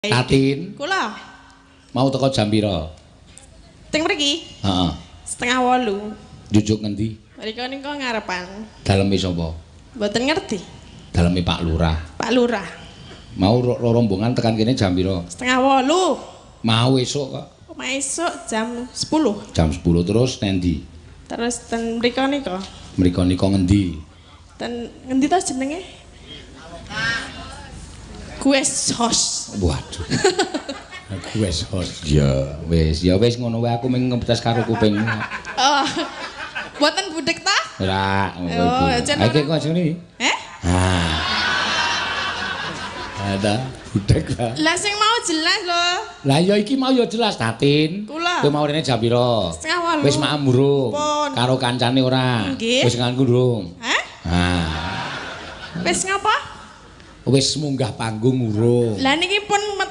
Tatin. Kula Mau teko jam pira? Teng mriki. Heeh. 7.30. Jujuk ngendi? Mriko nika ngarepan. Daleme sapa? Mboten ngerti. Daleme Pak Lurah. Pak Lurah. Mau rombongan tekan kene jam pira? 7.30. Mau esuk kok. Mau esuk jam 10. Jam 10 terus nendi? Terus ten mriko nika. Mriko nika ngendi? Ten ngendi to jenenge? Guest house. Waduh. Guest house. Ya wis, ya wis ngono wae aku mung ngetes karo kupingmu. Oh. Mboten budhek ta? Ora, Oh, jen ibu. Iki kok ngene. Eh? Ah. Ada budhek lah. Lah sing mau jelas lho. Lah ya iki mau ya jelas Tatin. Kula. Kowe mau rene jam pira? 7.30. Wis maem urung? Pun. Karo kancane ora? Nggih. Wis nganggo urung? Hah? Ah. Wis ngapa? Wis munggah panggung urung? Lah niki pun metek.